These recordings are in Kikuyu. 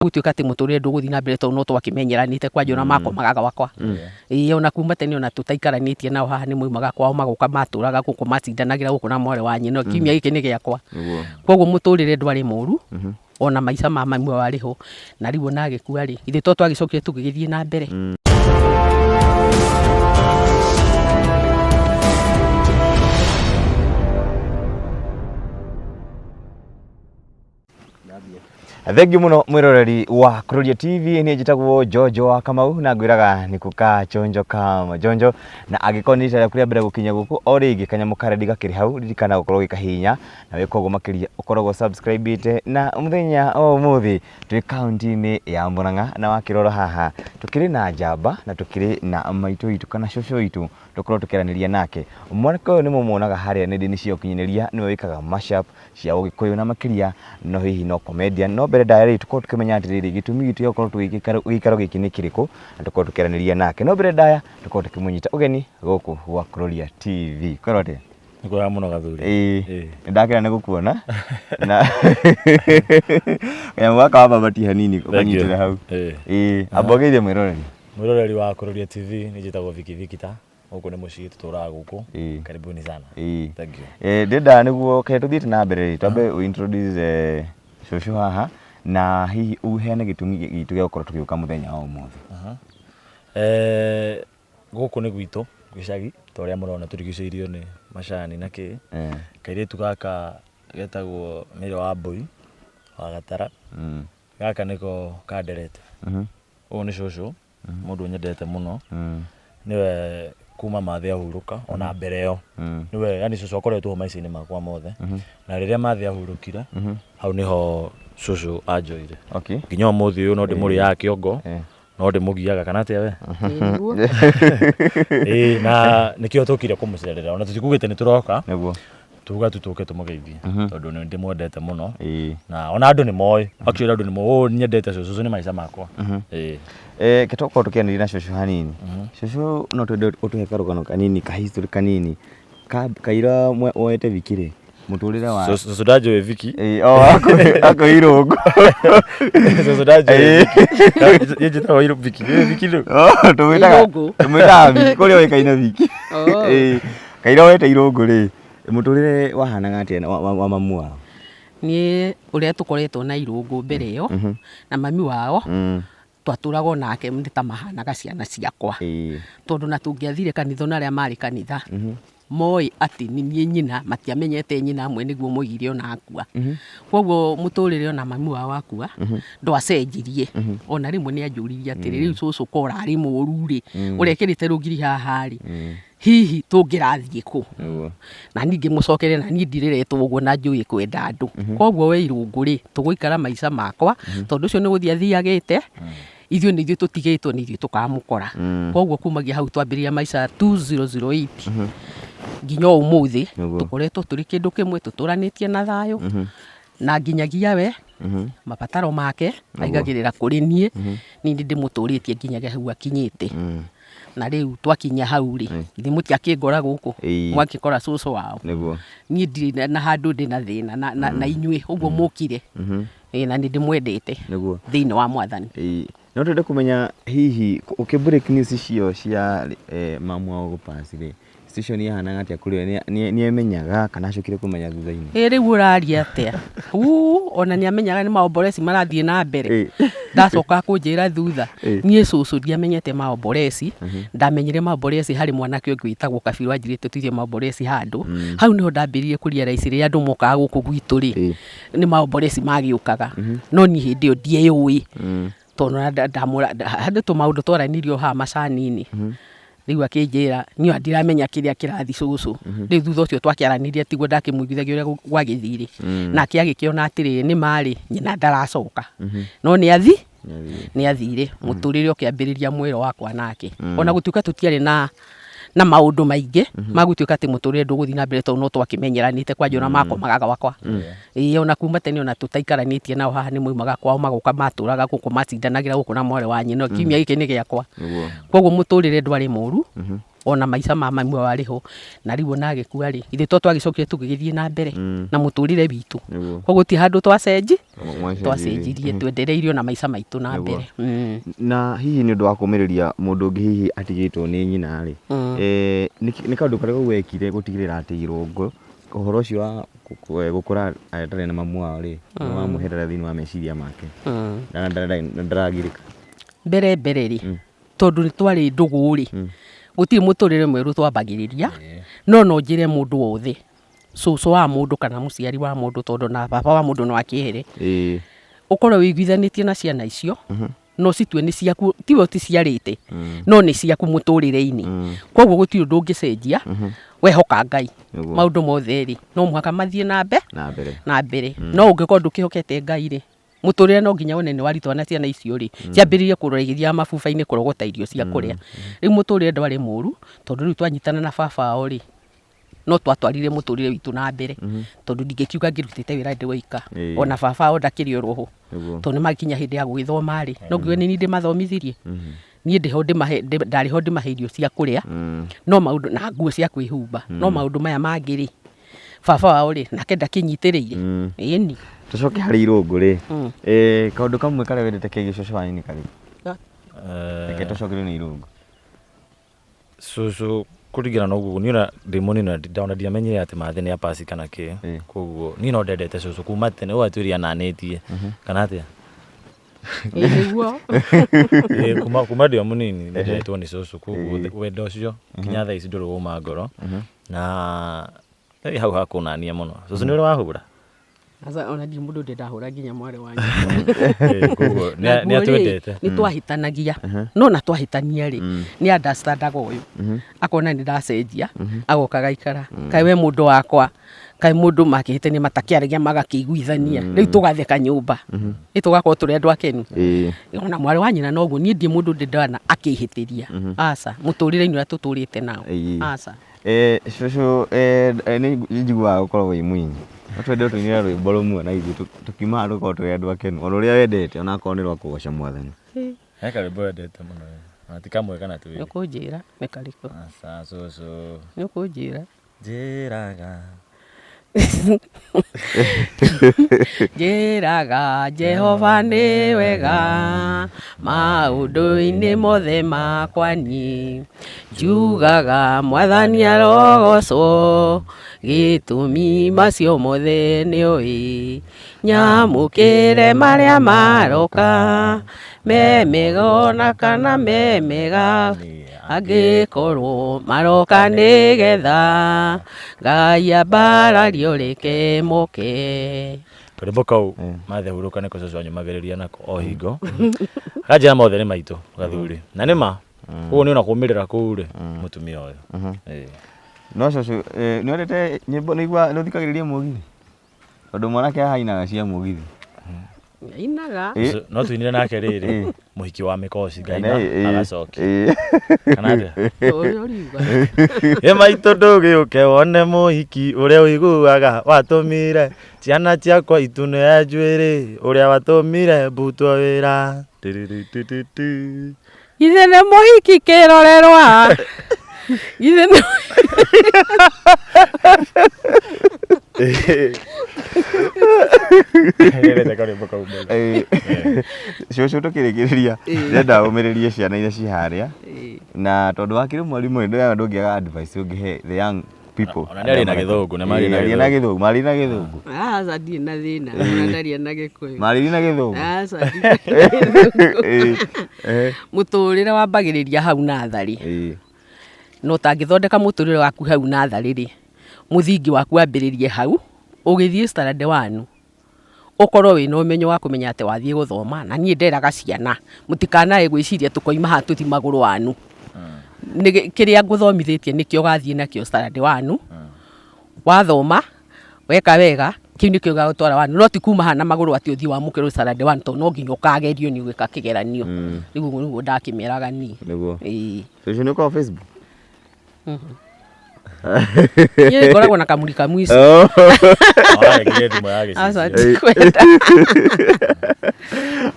Gũtuĩka atĩ mũtũrĩre ndũgũthiĩ na mbere tondũ no twakĩmenyeranĩte kwanja ona makomaga gwakwa. Ĩĩ ona kuma tene ona tũtaikaranĩtie nao haha nĩ maumaga kwao magoka matũraga gũkũ matindanagĩra gũkũ na mwarĩ wa nyina, kiumia gĩkĩ nĩ gĩakwa. Koguo mũtũrĩre ndwarĩ mũru ona maica ma mami wao arĩ ho, na rĩu ona agĩkua rĩ, ithuĩ to twagĩcokire tũgĩgĩthiĩ na mbere. Thengiũ mũno mwĩroreri wa Kururia TV, niĩ njĩtagwo Jojo wa Kamau na ngwĩraga nĩ kũka chonjo kama jonjo, na angĩkorwo nĩ rita rĩaku rĩa mbere gũkinya gũkũ o rĩngĩ kanyamũ ka rendi gakĩrĩ hau, ririkana gũkorwo ũgĩkahihinya na wĩka ũguo makĩria ũkoragwo subscribe na mũthenya o ũmũthĩ twĩ kaunti-inĩ ya Murang'a na wakĩrora haha tũkĩrĩ na njamba na tũkĩrĩ na maitũ witũ kana cũcũ witũ tũkorwo tũkĩaranĩria nake. Mwanake ũyũ nĩ mũmuonaga harĩa nenda-inĩ cia ũkinyanĩria nĩwe wĩkaga mashup cia ũgĩkũyũ na makĩria no hihi no comedian. No mbere ndaya rĩ, tũkorwo tũkĩmenya atĩrĩrĩ, gĩtũmi gitũ gĩa gũkorwo tũgĩka gĩikaro gĩkĩ nĩ kĩrĩkũ, na tũkorwo tũkĩaranĩria nake. No mbere ndaya, tũkorwo tũkĩmũnyita ũgeni gũkũ gwa Kuroria TV. Kwĩrwo atĩa? Nĩ kwega mũno gathuri. Ĩĩ, nĩ ndakena nĩ gũkuona. Na kanyamũ gaka wambambatie hanini ũkanyitĩre hau. Ĩĩ, amba ũgeithie mwĩroreri. Mwĩroreri wa Kuroria TV, niĩ njĩtagwo Vicky Victor. Gũkũ nĩ mũciĩ tũtũraga gũkũ. Karibuni sana. Thank you. Eh, ndĩrenda nĩguo kĩrĩa tũthiĩte na mbere rĩ, twambe ũ introduce eh, cũcũ haha na hihi ũheane gĩtũmi gitũ gĩa gũkorwo tũgĩũka mũthenya wa ũmũthĩ. Eh, gũkũ nĩ gwitũ gĩcagi ta ũrĩa mũrona tũrigicĩirio nĩ macani na kĩ. Kairĩtu gaka getagwo Mary wa Mbũi wa Gatara. Gaka nĩko kanderete. Ũyũ nĩ cũcũ. Mũndũ nyendete mũno nĩwe kuma mathĩ ahurũka ona mbere ĩyo nĩwe yani cũcũ akoretwo ho maica-inĩ makwa mothe na rĩrĩa mathĩ ahurũkire hau nĩho cũcũ anjoire nginya ũmũthĩ ũyũ no ndĩmũrĩaga kĩongo no ndĩmũgiaga kana atĩa we? Nĩguo. Ĩĩ na nĩkĩo tũkire kũmũcerera ona tũtikugĩte nĩ tũroka. Nĩguo. Tuga tu tũke tũmũgeithie tondũ nĩ ndĩmwendete mũno Ĩĩ. na ona andũ nĩ moĩ actually andũ nĩ moĩ ũũ nyendete cũcũ cũcũ nĩ maica makwa. Ĩĩ. Eh, ke tũkorwo tũkĩaranĩria na cũcũ hanini. Cũcũ no twende ũtũhe karũgano kanini ka history kanini ka kaira woete Viki rĩ mũtũrĩre wa Cũcũ ndanjũĩ Viki. Ĩĩ, o akũĩ irũngũ. Cũcũ ndanjũĩ Viki. Niĩ njĩtagwo Viki. Nĩ Viki nũ? Oh, tũmwĩtaga Irũngũ. tũmwĩtaga Viki kũrĩa ũĩkaine Viki. Oh. Ĩĩ, kaira woete irũngũ rĩ Mũtũrĩre wahanaga atĩa wa, wa, wa mamu wao? Niĩ ũrĩa tũkoretwo na irũngũ mbere ĩyo na mami wao twatũraga onake nĩ ta mahanaga ciana ciakwa. Tondũ ona tũngĩathire kanitha ona arĩa marĩ kanitha moĩ atĩ nĩ niĩ nyina, matiamenyete nyina amwe nĩguo moigire ona akua. Koguo mũtũrĩre ona mami wao akua ndwacenjirie. Ona rĩmwe nĩ anjũririe atĩrĩ, rĩu cũcũ korwo ũrarĩ mũru rĩ, ũrekĩrĩte rũgiri haha rĩ, hihi tũngĩrathiĩ kũ? Nĩguo. Na niĩ ngĩmũcokeria na niĩ ndireretwo ũguo na njũĩ kwenda andũ. Koguo we Irũngũ rĩ, tũgũikara maica makwa, tondũ ũcio nĩ gũthiĩ athiagĩte, ithuĩ nĩ ithuĩ tũtigĩtwo nĩ ithuĩ tũkamũkora. Koguo kumagia hau twambĩrĩria maica 2008 nginya ũmũthĩ, Nĩguo. tũkoretwo tũrĩ kĩndũ kĩmwe, tũtũranĩtie na thayũ, na nginyagia we, mabataro make aigagĩrĩra kũrĩ niĩ, niĩ nĩ ndĩmũtũrĩtie nginyagia hau akinyĩte. Na rĩu twakinya hau rĩ, githĩ mũtiakĩngora gũkũ? Ĩĩ. Mwakĩkora cũcũ wao. Nĩguo. Niĩ ndirĩ na handũ ndĩ na thĩna na, na, na inyuĩ, ũguo mũkire. Ĩĩ, na nĩ ndĩmwendete Nĩguo. thĩinĩ wa Mwathani. Ĩĩ. No twende kũmenya hihi ũkĩ break news icio cia eh, mamu wao gũpass rĩ, Situation yahanaga atĩa kũrĩ we? Nĩ amenyaga kana acokire kũmenya thutha-inĩ? Ĩ rĩu ũraria atĩa? Huu, ona nĩ amenyaga nĩ maomboreci marathiĩ na mbere. Ndacoka kũnjĩra thutha. Niĩ cũcũ ndiamenyete maomboreci. Ndamenyire maomboreci harĩ mwanake ũngĩ wĩtagwo Kabirũ anjĩrĩte tũthiĩ maomboreci handũ. Hau nĩho ndambĩrĩirie kũ realize rĩrĩa andũ mokaga gũkũ gwitũ rĩ, nĩ maomboreci magĩũkaga. No niĩ hĩndĩ ĩyo ndieyũĩ. Tondũ harĩ tũmaũndũ twaranĩirio haha macani-inĩ. Rĩu akĩnjĩra niĩ ona ndiramenya kĩrĩa kĩrathiĩ cũcũ. Rĩu thutha ũcio twakĩaranĩria tiguo ndakĩmũiguithagia ũrĩa gwagĩthire. Nake agĩkĩona atĩrĩrĩ nĩ ma rĩ, nyina ndaracoka. No nĩ athi nĩ athire. Mũtũrĩre ũkĩambĩrĩria mwerũ wakwa nake. Ona gũtuĩka tũtiarĩ na na maũndũ maingĩ ma gũtuĩka atĩ mũtũrĩre ndũgũthiĩ na mbere tondũ no twakĩmenyeranĩte kwanja ona makomaga gwakwa. Ĩĩ ona kuma tene ona tũtaikaranĩtie nao haha nĩ maumaga kwao magoka matũraga gũkũ matindanagĩra gũkũ na mwarĩ wa nyina, kiumia gĩkĩ nĩ gĩakwa. Koguo mũtũrĩre ndwarĩ mũru. Ona maica ma mami wao arĩ ho. Na rĩu ona agĩkua rĩ, ithuĩ to twagĩcokire tũgĩgĩthiĩ na mbere na mũtũrĩre witũ. Koguo gũtirĩ handũ twacenji twacenjirie, twendereirio na maica maitũ na mbere. Na hihi nĩ ũndũ wa kũmĩrĩria mũndũ ũngĩ hihi atigĩtwo nĩ nyina rĩ, nĩ kaũndũ karĩkũ wekire gũtigĩrĩra atĩ Irũngũ ũhoro ũcio wa gũkũra atarĩ na mamu wao rĩ, nĩ wamweherera thĩinĩ wa meciria make na ndaragirĩka? Mbere mbere rĩ, tondũ nĩ twarĩ ndũgũ rĩ, gũtirĩ mũtũrĩre mwerũ twambagĩrĩria, no no njĩre mũndũ wothe, cũcũ wa mũndũ kana mũciari wa mũndũ tondũ ona baba wa mũndũ no akĩehere, ũkorwo wĩiguithanĩtie na ciana icio, na ũcitue nĩ ciaku, tiwe ũticiarĩte, no nĩ ciaku mũtũrĩre-inĩ. Koguo gũtirĩ ũndũ ũngĩcenjia, wehoka Ngai. Maũndũ mothe rĩ, no mũhaka mathiĩ na na mbere. No ũngĩkorwo ndũkĩhokete Ngai rĩ, Mũtũrĩre no nginya wone nĩ waritũha na ciana icio rĩ, ciambĩrĩrie kũrora igĩthiaga mabuba-inĩ kũrogota irio cia kũrĩa. Rĩu mũtũrĩre ndwarĩ mũru, tondũ rĩu twanyitana na baba wao rĩ, no twatwarire mũtũrĩre witũ na mbere, tondũ ndingĩkiuga ngĩrutĩte wĩra ndĩ woika, ona baba wao ndakĩrĩ oro ho, tondũ nĩ makinya hĩndĩ ya gũgĩthoma rĩ, no ngiuge nĩ niĩ ndĩmathomithirie? Niĩ ndĩ ho ndĩmahe, ndarĩ ho ndĩmahe irio cia kũrĩa, no maũndũ, na nguo cia kwĩhumba, no maũndũ maya mangĩ rĩ, baba wao rĩ, nake ndakĩnyitĩrĩire, ĩni. Tũcoke harĩ Irũngũ rĩ, kaũndũ kamwe karĩa wendete kegiĩ cũcũ wanyu nĩ karĩkũ? Reke tũcokerio nĩ Irũngũ. Cũcũ kũringana na ũguo niĩ ona ndĩ mũnini ona ndiamenyire atĩ mathĩ nĩ apaci kana kĩ, koguo niĩ no ndendete cũcũ kuma tene, ũũ atwĩrire ananĩtie kana atĩa? Ĩĩ nĩguo. Ĩĩ kuma ndĩ o mũnini nĩ ndendetwo nĩ cũcũ koguo wendo ũcio nginya thaa ici ndũrĩ wauma ngoro na hau hakũnania mũno. Cũcũ nĩ ũrĩ wahũra? Aca ona ndirĩ mũndũ ndĩ ndahũra nginya mwarĩ wa nyina. Koguo nĩ atwendete. Nĩ twahĩtanagia no na twahĩtania rĩ, nĩ understandaga ũyũ akona nĩ ndacenjia agoka agaikara, kaĩ we mũndũ wakwa, kaĩ mũndũ makĩhĩtania matakĩaragia magakĩiguithania, rĩu tũgatheka nyũmba, ĩ tũgakorwo tũrĩ andũ akenu. Ona mwarĩ wa nyina noguo, niĩ ndirĩ mũndũ ndĩ ndona akĩhĩtĩria, aca, mũtũrĩre-inĩ ũrĩa tũtũrĩte nao, aca. Cũcũ nĩ njiguaga ũkoragwo wĩ mũini. No twende ũtũinĩre rwĩmbo rũmwe na ithuĩ tũkiuma haha tũkorwo tũrĩ andũ akenu. Ona ũrĩa wendete ona akorwo nĩ rwa kũgoca Mwathani. He karwĩmbo wendete mũno we. Ona ti kamwe kana twĩrĩ. Nĩ ũkũnjĩra nĩ karĩkũ. Aca cũcũ. Nĩ ũkũnjĩra. Njĩraga. Njĩraga Jehova nĩ wega maũndũ-inĩ mothe makwa niĩ, njugaga Mwathani arogocwo, gĩtũmi macio mothe nĩoĩ. Nyamũkĩre marĩa maroka, me mega ona kana me mega, angĩkorwo maroka nĩgetha Ngai ambarario reke moke. Karwĩmbo kau mathe hurũka nĩko cũcũ anyũmagĩrĩria nako o hingo. Akanjĩra mothe nĩ maitũ gathuri. Na nĩ ma. Koguo niĩ ona kũmĩrĩra kũu rĩ, mũtumia ũyũ. Ĩĩ. No cũcũ nĩ wendete nyĩmbo nĩ ũiguaga nĩ ũthikagĩrĩria mũgithi? Tondũ mwanake haha ainaga cia mũgithi. Ainaga. No tuinire nake rĩrĩ mũhiki wa mĩkoci ngaina agacokia. Kana atĩa? Ũrĩa ũriuga. Ĩ maitũ ndũgĩũke wone mũhiki ũrĩa ũiguaga watũmire ciana ciakwa itunĩhe njuĩrĩ ũrĩa watũmire mbutwo wĩra. Githĩ nĩ mũhiki kĩrorerwa? Githĩ nĩ Nyendete karwĩmbo kau mũno. Cũcũ tũkĩrĩkĩrĩria ndĩrenda ũmĩrĩrie ciana iria ciĩ harĩa na tondũ wakĩrĩ mwarimũ rĩ ndĩrona ndũngĩaga advice ũngĩhe the young people. Ona nĩ arĩ na gĩthũngũ, nĩ marĩ na Ĩĩ, aria na gĩthũngũ, marĩ na gĩthũngũ. Aca ndirĩ na thĩna, ona ndaria na gĩkũyũ. Marĩ na gĩthũngũ. Aca ndirĩ na gĩthũngũ. Ĩĩ, eh, Mũtũrĩre wambagĩrĩria hau natharĩ. ĩĩ. Na ũtangĩthondeka mũtũrĩre waku hau natharĩ rĩ, mũthingi waku wambĩrĩrie hau, ũgĩthiĩ standard one, Ũkorwo wĩna ũmenyo wa kũmenya atĩ wathiĩ gũthoma, na niĩ nderaga ciana, mũtikanae gwĩciria tũkoima haha tũthiĩ magũrũ wanu. Kĩrĩa ngũthomithĩtie nĩkĩo ũgathiĩ nakĩo standard one, wathoma, weka wega, kĩu nĩkĩo gĩgagũtwara wanu, no ti kuma haha na magũrũ atĩ ũthiĩ wamũkĩrwo standard one tondũ no nginya ũkagerio nĩ ũgwĩka kĩgeranio. Rĩu ũguo nĩguo ndakĩmeraga niĩ. Nĩguo. Ĩĩ. Cũcũ nĩ ũkoragwo Facebook? Niĩ ngoragwo na kamuri kamwici. Oh. Waregire thimũ ya Aca gĩcicio. ndikwenda.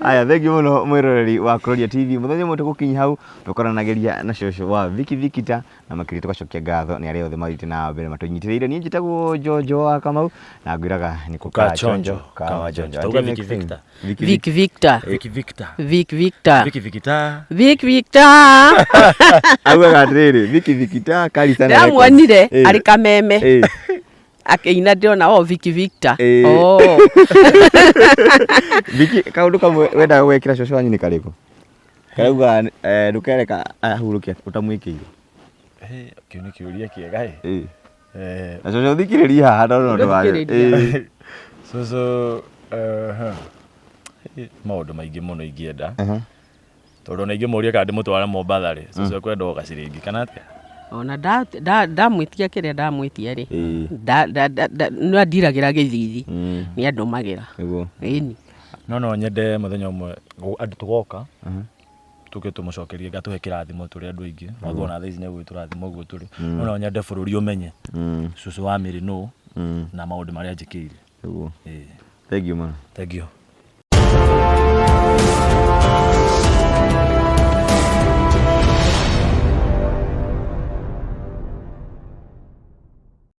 Aya, thengiũ mũno mwĩroreri wa Kuroria TV. Mũthenya ũmwe tũgũkinya hau tũkoranagĩria na cũcũ wa Viki Vikita na makĩria tũgacokia ngatho nĩ arĩa othe mathiĩte na mbere matũnyitĩrĩire. Niĩ njĩtagwo Njonjo wa Kamau na ngwĩraga nĩ Kachonjo, kama chonjo. Tauga Until Viki next time. Victor. Viki Vic Victor. Viki Victor. Vic Victor. Viki Victor. Vic Victor. Augaga atĩrĩrĩ, Viki Vikita kali sana. Ndĩramuonire Eh. arĩ kameme Eh. akĩina ndĩrona oh Vic Victor. Eh. Oh. Viki, kaũndũ kamwe wendaga gwĩkĩra cũcũ wanyu nĩ karĩkũ? Karauga eh, ndũkereka ahurũke ũtamwĩkĩire. Eh, kĩu nĩ kĩũria kĩega ĩ. Eh. Eh, Na cũcũ thikĩrĩria haha ndona ũndũ wa Thikĩrĩria. Eh. cũcũ eh, huh. Eh, maũndũ maingĩ mũno ingĩenda Aha. tondũ ona ingĩmũria kana ndĩmũtware Mombatha rĩ cũcũ ekwenda o gaciringi kana atĩa Ona ndamwĩtia kĩrĩa ndamwĩtia rĩ Eh. no andiragĩra gĩthithi Mm. nĩ andũmagĩra. Nĩguo. Ĩni. no no nyende mũthenya ũmwe andũ tũgoka Aha. tũke tũmũcokerie ngatũhe kĩrathimo tũrĩ andũ aingĩ watho ona thaa ici nĩ gwĩtũrathimo ũguo tũrĩ no no nyende bũrũri ũmenye Mm. cũcũ wa Mary nũ Mm. na maũndũ marĩa anjĩkĩire Nĩguo. Ĩĩ, Thank you mũno. thank you.